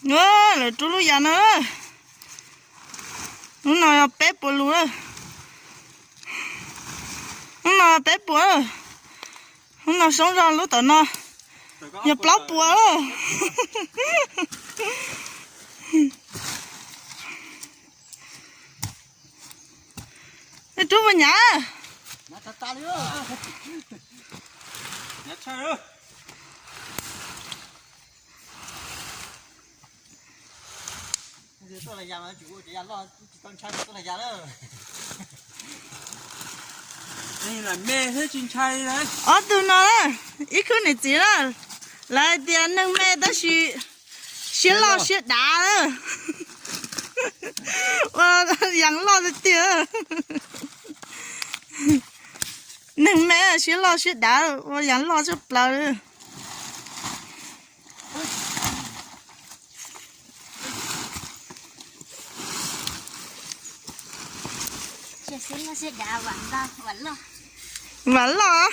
Lawv rub lub yas no. Hnub no peb puas lus lawm. Hnub no peb puas. Hnub no soob zog lub tom no yog plaub puas. Rub puas nyav? Ob tug no, ib khub niam txiv na, lawv hais tias neeg me tab sis siab loj siab dav. Ua yas loj tiag tiag. Neeg me siab loj siab dav ua yas loj tshaj plaws. Vam loj.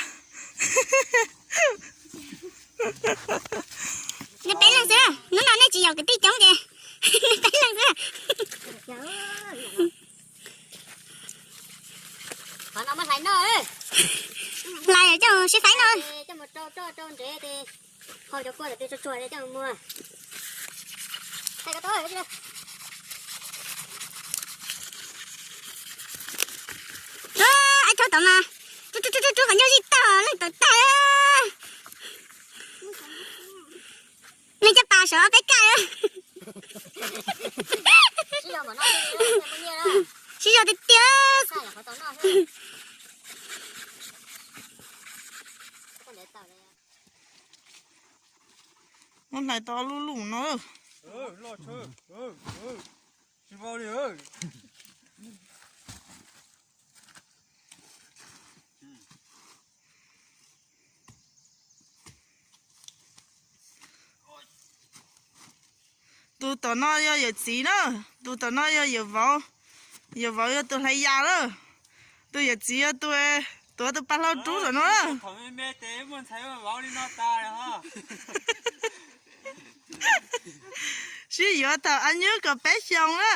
Nej peb leeg xwb, hnub no nej tsis yog kwv tij coob ces nej peb leeg xwb. Hlais coj sib faib no. Ab, thaub tom mas, rub rub rub rub qhov ncauj zij tag leej tawm tag. Neeg caj pas saum peb kaj. Sib zog tiag tiag. Muab hlais tau lub lub no. Tus tom no yog yawm txiv na, tus tom no yog yawm vauv. Yawm vauv yog tus hlais yas lawm. Tus yawm txiv yog tus tuav tus pas hlau rub saum no na. Sib yuav thaum ab nyub kaum peb xyoos na.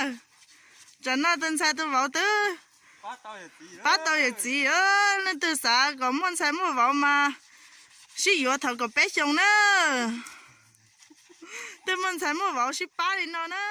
Tsam no tus ntxhais tus vauv twb pab tau yawm txiv. Leej twg xav kom muaj ntxhais muaj vauv mas sib yuav thaum kaum peb xyoos na. Twg muaj ntxhais muaj vauv sib pab li no na.